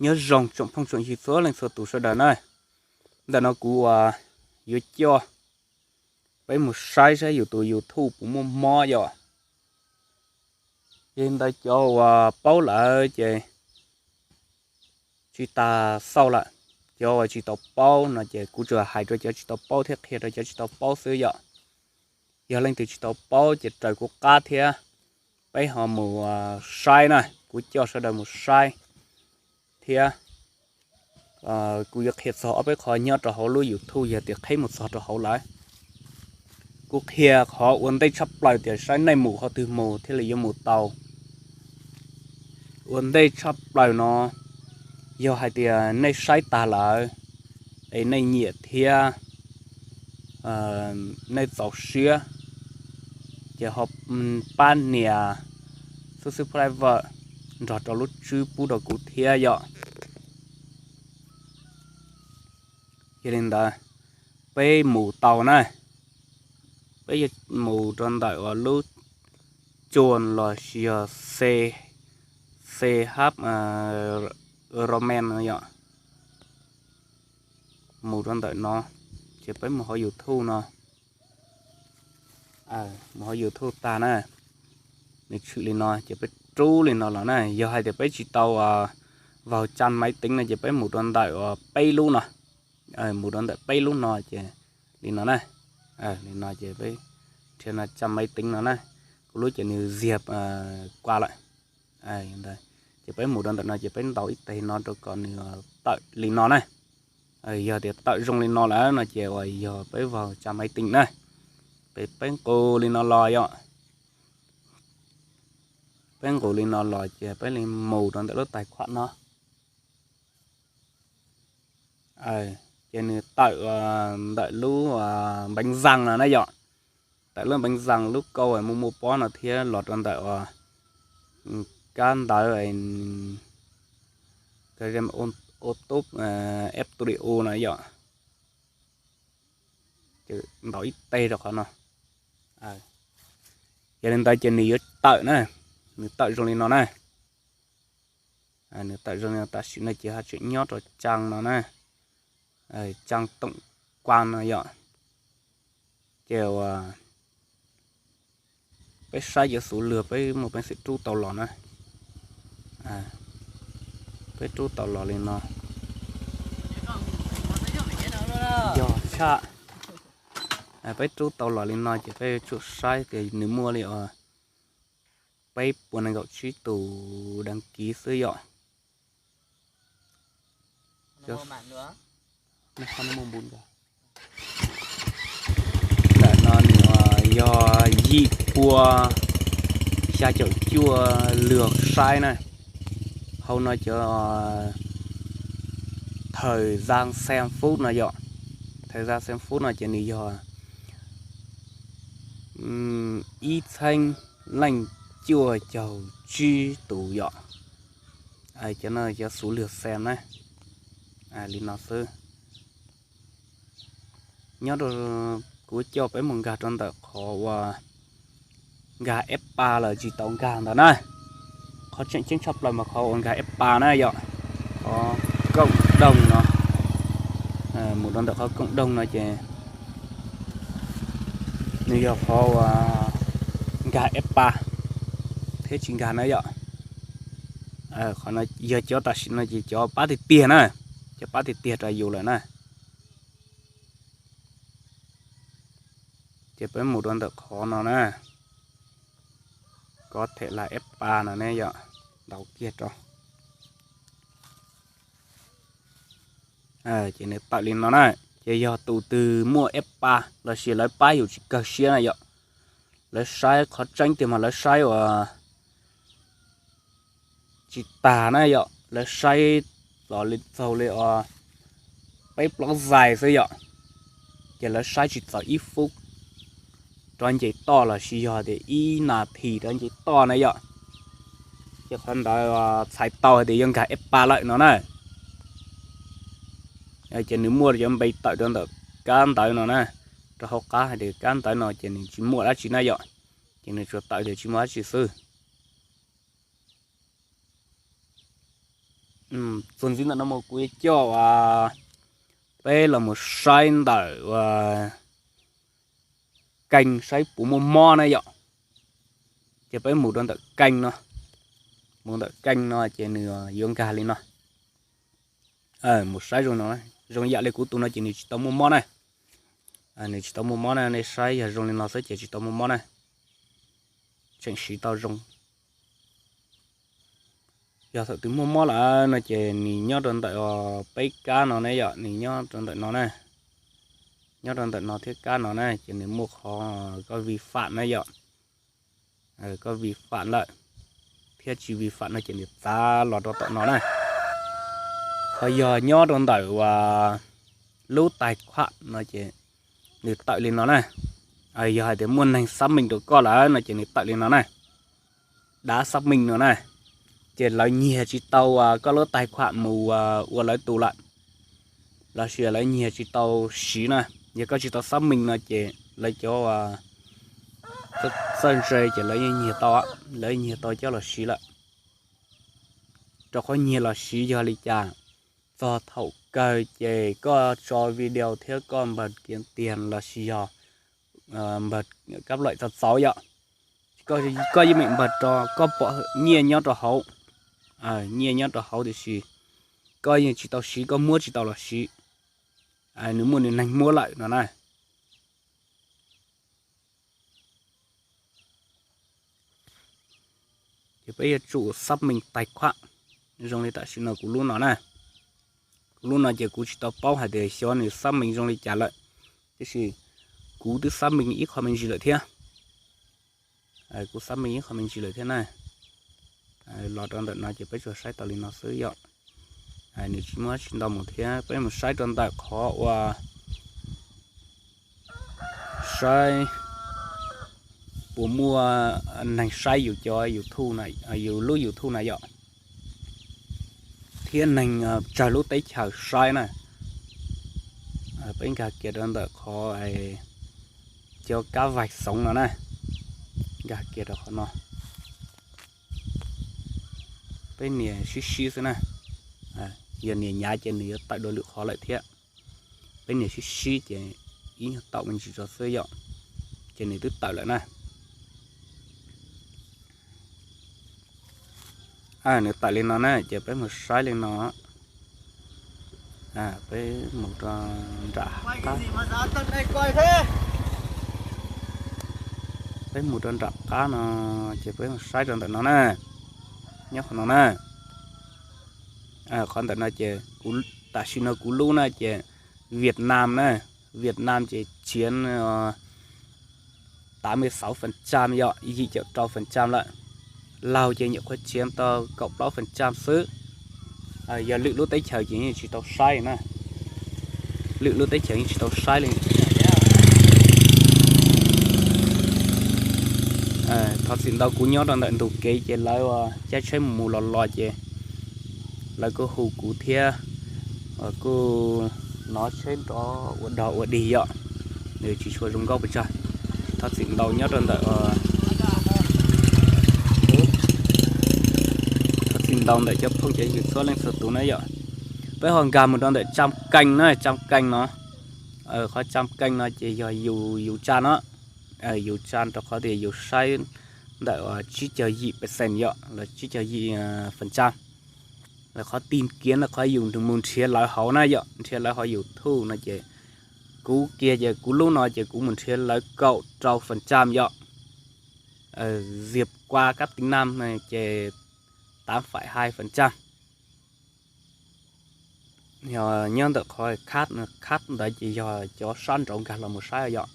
Nyob zoo tsoom phooj tsoom ywg txhua leej txhua tus sawv daws na. Ntawm no kuv uas yuav coj peb mus saib saib yus tus YouTube puas muaj mob yom. Yog li ntawd cov uas paub lawm ces tsis tas xauj lawm, cov uas tsis tau paub no ces kuv tsuas hais rau cov tsis tau paub thiab qhia rau cov tsis tau paub xwb yom. Yog leej twg tsis tau paub ces raws kuv qab thiab peb ho mus saib na, kuv coj sawv daws mus saib thiab kuv yuav qhia txog ob peb qho nyob rau hauv lub YouTube yog tias qheb mus txog rau hauv lawm. Kuv qhia qhov ua ntej tshaj plaws tias saib nej mus qhov twg mus thiaj li yuav mus tau. Ua ntej tshaj plaws no yog hais tias nej saib tag lawm es nej nyiam thiab nej txaus siab ces ho pab nias subscribe nrog rau lub tswb pub rau kuv thiab yom. Yog li ntawd peb mus tau na, peb mus rau ntawm uas lub cuas los sis yog xe hab roman no yom. Mus rau ntawm no ces peb mus hauv YouTube no, mus hauv YouTube tag na, nws tshwm li no ces peb rub li no los na. Yog hais tias peb tsis tau vaug tsab maiv teev no ces peb mus rau ntawm peb lub no, mus rau ntawm peb lub no ces li no na, li no ces peb rhiav no tsab maiv teev no na, kuv lub ces nws ziag kua lawm. Ces peb mus rau ntawm no ces peb ntaus ib teg no rau kom nws tawm li no na. Yog tias tawm zoo li no lawm no ces uas yog peb vaug tsab maiv teev na, peb nqus li no los yom. Peb nqus li no los ces peb li mus rau ntawm lub tais khuam no. Ces nws tawm ntawm lub npeev zas no na yom, tawm lub npeev zas lub kauj muaj muaj pob no thiab los rau ntawm kab ntawv YouTube F Studio no yom. Ntaus ib teg rau qhov no. Yog li ntawd ces nws yuav tawm na, nws tawm zoo li no na. Nws tawm zoo li no tam sim no ces ho tseem nyob rau tsab no na, tsab toom kuab no yom. Ces uas peb saib cov xuv lwg peb muaj peev xwm rub tau los na. Peb rub tau los li no. Yog tshaj, peb rub tau los li no ces peb tsum saib tias nws muaj li uas peb puas nees nkaum tsib tus deev kiv xwb yom. Ntawm no nws yog yim pua xya caum cuaj lwg saib na. Hauv no cov thời gian xem phút no yom, thời gian xem phút no ces nws yog ib txheeb leej cuaj caug tsib tus yom. Cov no cov xuv lwg xem na. Li no xwb. Nyob rau kuv coj peb mus nkag rau ntawm qhov uas nkag F ba los tsis tau nkag ntawd na. Qhov tseem ceeb tshaj plaws mas qhov uas nkag F ba na yom, qhov cộng đồng no. Mus rau ntawm qhov cộng đồng no ces nws yog qhov uas nkag F ba thiab tsis nkag na yom. Qhov no yog cov tam sim no ces cov pab tiag tiag na, cov pab tiag tiag rau yus lawm na. Ces peb mus rau ntawm qhov no na, có thể là F ba no ne yom, ntaus kiag rau. Ces nws tawm li no na. Ces yog tus twg muaj F ba los sis lawv pab yus tsis kawg siab na yom, lawv saib qhov tseeb tiag mas lawv saib uas tsis tag na yom, lawv saib los li txaus li uas peb plaub zais xwb yom. Ces lawv saib tsis txaus ib fub rov nce toj los sis yog tias ib nas this rov nce toj na yom. Ces qhov ntawd txhais tau hais tias yuav nkag F ba lawm no na. Ces nws muaj cov npe tawm rau ntawm kab ntawv no na, rau hauv qab hais tias kab ntawv no ces nws tsis muaj dab tsi na yom, ces nws tsuas tawm tias tsis muaj dab tsi xwb. Txuas ntxiv ntawm no mus kuv yuav coj peb los mus saib ntawm keeg saib puas muaj mob na yom. Ces peb mus rau ntawm keeg no, mus ntawm keeg no ces nws yuav nkag li no. Mus saib zoo no, zoo yam li kuv tus no ces nws tsis tau muaj mob na. Nws tsis tau muaj mob na, nej saib yog zoo li no xwb ces tsis tau muaj mob na. Tseem siv tau zoo. Yog thaum twg muaj mob lawm no ces nws nyob rau ntawm peb kab no ne yom, nws nyob rau ntawm no na. Nyob rau ntawm no thiab kab no na ces nws muaj qhov koj vi phạm na yom. Koj vi phạm lawm thiab tsis vi phạm no ces nws txav los rau tom no na. Ho yog nyob rau ntawm lub tài khoản no ces nws tawm li no na. Yog hais tias muaj neeg xác minh rau koj lawm no ces nws tawm li no na. Đã xác minh no na, ces lawv nyiag tsis tau koj lub tài khoản mus ua lawv tus lawm, los sis lawv nyiag tsis tau siv na. Yog koj tsis tau xác minh no ces lawv cov txawj ntse ces lawv yeej nyiag tau, lawv nyiag tau coj los siv lawm. Rau qhov nyiag los siv yog li cas? Txog thaum kawg ces koj tso video thiab koj npawg kiav tiag los sis yog npawg kab laim txaus txaus yom, koj yeej meem npawg rau koj pom nyiaj nyob rau hauv, nyiaj nyob rau hauv tiam sis koj yeej tsis tau siv, koj muab tsis tau los siv, nws muaj nws neeg muab lawm no na. Ces peb yuav tsum xác minh tài khoản zoo li tam sim no kuv lub no na. Kuv lub no ces kuv tsis tau paub hais tias xyov nws xác minh zoo li cas lawm, tiam sis kuv twb xác minh ib qho me ntsis lawm thiab. Kuv xác minh ib qho me ntsis lawm thiab na. Los rau ntawm no ces peb tsuas saib tau li no xwb yom. Nws tsis muaj tsis ntau mus thiab, peb mus saib rau ntawm qhov uas saib puas muaj neeg saib yus cov YouTube, yus lub YouTube na yom, thiab neeg tsawg lub teb chaws saib na. Peb nkag kiag rau ntawm qhov cov kab vaig xoov no na, nkag kiag rau qhov no. Peb nias sib sib xwb na, yog nias hnyav ces nws yuav tawm dua lwm qhov lawm thiab. Peb nias sib sib ces ib nyuag taum me ntsis tso xwb yom, ces nws twb tawm lawm na. Nws tawm li no na ces peb mus saib li no. Peb mus rau nram qab, peb mus rau nram qab no ces peb mus saib rau ntawm no na, nyob qhov no na. Qhov ntawm no ces tam sim no kuv lub na ces Việt Nam na, Việt Nam ces chiếm tám mươi sáu phần trăm yom, yim caum rau phần trăm lawm. Laug ces nyuam qhuav chiếm tau kaum plaub phần trăm xwb. Yog lwm lub teb chaws ces yeej tsis tau saib na, lwm lub teb chaws yeej tsis tau saib li. Thov txim ntau, kuv nyob rau ntawm ntug kev ces lawv caij tsheb mus mus los los ces lawv kuj hu kuv thiab, kuj hnov tsheb nrov ua dog ua dig yom, nws tsis tshua zoo nkauj pes tsawg. Thov txim ntau nyob rau ntawm, thov txim ntau ntawm cov phooj cov ywg txhua leej txhua tus na yom. Peb ho nkag mus rau ntawm Cam Keej na, Cam Keej no, qhov Cam Keej no ces yog yus, yus tsa no, yus tsa rau qhov tias yus saib ntawm tsib caug yim percent yom, los tsib caug yim phần trăm. Lawv qhov tìm kiếm no qhov yus mus nrhiav lawv hauv na yom, nrhiav lawv hauv YouTube no ces kuv kiag ces kuv lub no ces kuv mus nrhiav lawv kaum rau phần trăm yom. Vượt qua các tỉnh Nam ces tám phẩy hai phần trăm. Yog nyob ntawm qhov khab, khab ntawd ces yog cov sab nraud nkag los mus saib yom,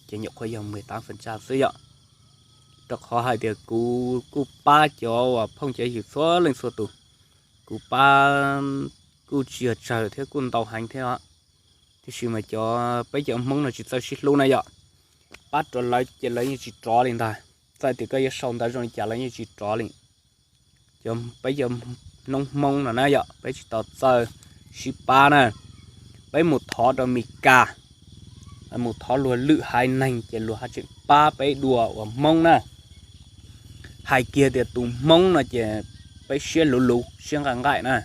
ces nyuam qhuav yog mười tám phần trăm xwb yom. Rau qhov hais tias kuv kuj pab cov uas phooj cov ywg txhua leej txhua tus, kuv pab kuj tsis yog tsawg thiab, kuj ntau heev thiab os. Tiam sis mas cov, peb cov Hmoob no tsis txawj sib hlub na yom, pab rau lawv ces lawv yeej tsis rov li ntag. Txawm tias koj yuav sau ntawv zoo li cas lawv yeej tsis rov li. Cov, peb cov noob Hmoob no na yom, peb tsis tau txawj sib pab na. Peb mus thov rau Mes Kas, mus thov luag lwm haiv neeg ces luag haj tseem pab peb dua uas Hmoob na. Hais kiag tias tus Hmoob no ces peb siab luv luv siab nqaij nqaij na.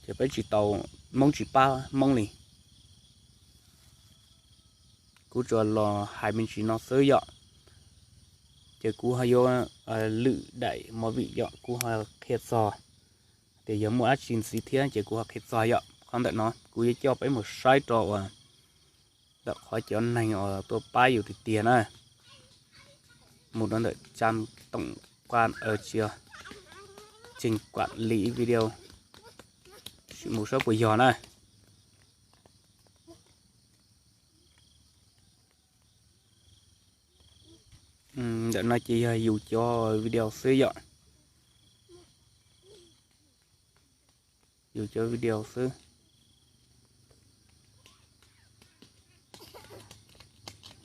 Ces peb tsis tau, Hmoob tsis pab Hmoob li. Kuv tsuas los hais me ntsis no xwb yom. Ces kuv ho yuav lwm daim movie yom, kuv ho qhia txog tias yog muaj dab tsi ntxiv thiab ces kuv ho qhia txog yom. Qhov ntawm no kuv yuav coj peb mus saib rau uas ntawm qhov cov neeg uas tuaj pab yus tiag tiag na. Mus rau ntawm tsa toom qua tsis, tseem kuam li ib video, sim mus saib puas yog na. Ntawm no ces yog yus cov video xwb yom. Yus cov video xwb.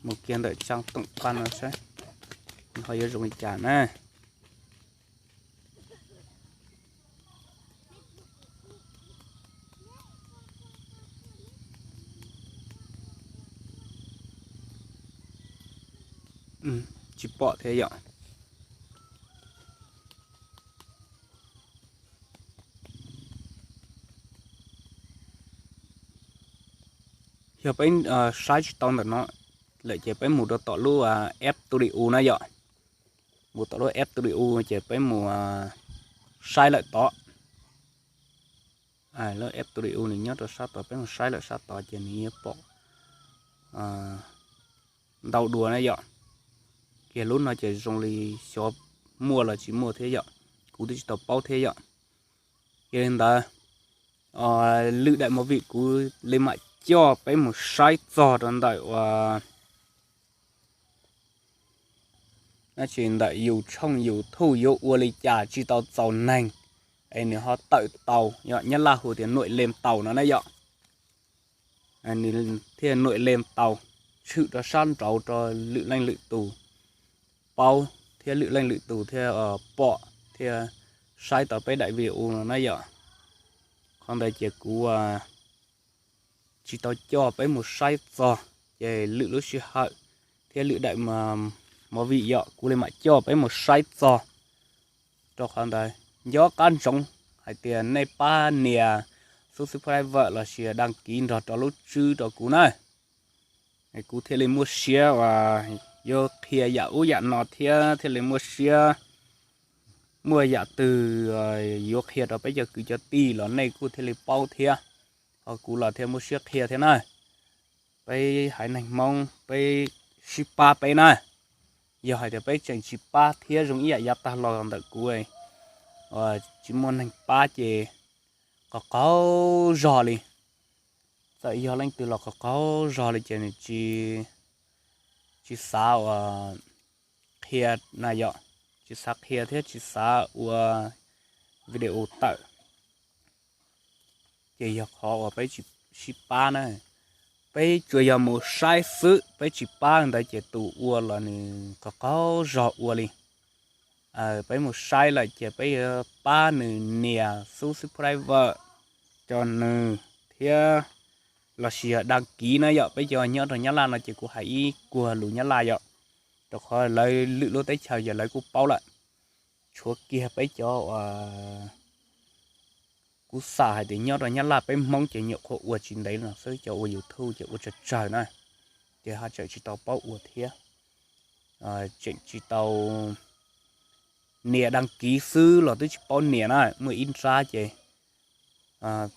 Mus kiag ntawm tsa toom qua no saib ho yuav zoo li cas na. Tsis pom thiab yom. Yog peb saib tsis tau ntawm no lawm ces peb mus rau tom lub F Studio na yom. Mus tom lub F Studio ces peb mus saib lawm tod. Lub F Studio nws nyob rau sab tod, peb mus saib lawm sab tod ces nws yuav pom ntau dua na yom. Kiag lub no ces zoo li xyov muaj los tsis muaj thiab yom, kuv twb tsis tau paub thiab yom. Yog li ntawd, lwm daim movie kuv li mam coj peb mus saib txog rau ntawm uas dab tsi ntawm yus tshooj YouTube yuav ua li cas tsis tau txaus neeg es nws ho tawm tau, yog nyab laj hu tias nuaim le tau no na yom. Nws thiaj nuaim le tau, tshwm rau sab nraud rau lwm leej lwm tus paub thiab lwm leej lwm tus thiaj pom thiab saib tau peb daim video no na yom. Qhov ntawd ces kuv tsis tau coj peb mus saib txog, ces lwm lub sij hawm thiab lwm daim movie yom kuv li mam coj peb mus saib txog. Rau qhov ntawd nco qab ntsoov hais tias nej pab nias subscribe lossis đăng ký nrog rau lub tswb rau kuv na. Kuv thiaj li muaj siab uas yuav qhia yam ub yam no thiab thiaj li muaj siab, muaj yam twg yuav qhia rau peb cov kwv cov tij los nej kuj thiaj li paub thiab. Ho kuv los thiaj muaj siab qhia thiab na. Peb haiv neeg Hmoob peb sib pab peb na. Yog hais tias peb tseem tsis pab thiab zoo ib yam yav tag los ntawm kuv, tsis muaj neeg pab ces qhov qaug zog li. Txawm yog leej twg los qhov qaug zog li ces nws tsis, tsis xav uas qhia na yom, tsis xav qhia thiab tsis xav ua video tawm. Ces yog qhov uas peb tsis sib pab na. Peb tsuas yog mus saib xwb, peb tsis pab ntawd ces tus ua los nws qhov qaug zog ua li. Peb mus saib lawm ces peb yuav pab nws nias subscribe rau nws thiab lossis yog đăng ký na yom. Peb cov nyob rau Nyab Laj no ces kuv hais ib kuag lus Nyab Laj yom, rau qhov lawv lwm lub teb chaws ces lawv kuj paub lawm. Tshuav kiag peb cov uas kuv xam hais tias nyob rau Nyab Laj peb Hmoob ces nyuam qhuav ua tsis ntev no xwb, cov ua YouTube ces ua tsawg tsawg na, ces ho tseem tsis tau paub ua thiab. Tseem tsis tau nias đăng ký xwb los twb tsis paub nias na. Muaj ib nrab ces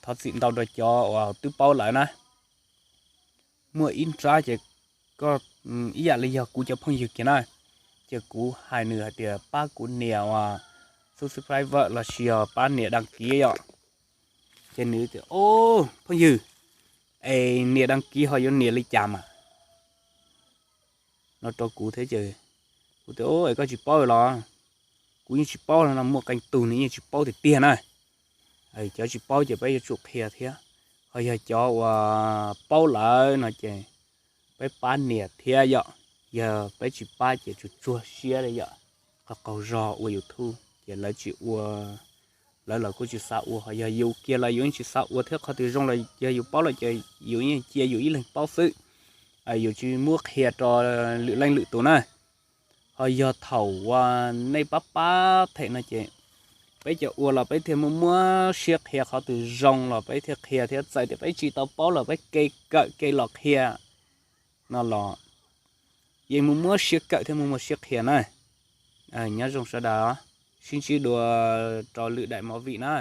thov txim ntau rau cov uas twb paub lawm na. Muaj ib nrab ces koj ib yam li yog kuv cov phooj ywg kiag na, ces kuv hais nws hais tias pab kuv nias uas subscribe lossis yog pab nias đăng ký yom. Ces nws tias, Au, phooj ywg, es nias đăng ký ho yuav nias li cas mas? No rau kuv thiab ces kuv tias, Au, es koj tsis paub los? Kuv yeej tsis paub los no, muaj qee tug nws yeej tsis paub tiag tiag na. Cov tsis paub ces peb yuav tsum qhia thiab, ho yog cov uas paub lawm no ces peb pab nias thiab yom. Yog peb tsis pab ces tsuas tsuag siab li yom, qhov qaug zog ua YouTube ces lawv tsis ua, lawv los kuj tsis xav ua, ho yog yus kiag los yus yeej tsis xav ua thiab, qhov twg zoo los yog yus paub lawm ces yus yeej cia yus ib leeg paub xwb, yus tsis muab qhia rau lwm leej lwm tus na. Ho yog thaum uas nej pab pab them no ces peb cov ua los peb thiaj muaj muab siab qhia, qhov twg zoo los peb thiaj qhia thiab, txawm tias peb tsis tau paub los peb kev kawm kev los qhia no los yeej muaj muab siab kawm thiab muaj muab siab qhia na. Nyob zoo sawv daws, sib ntsib dua rau lwm daim movie na.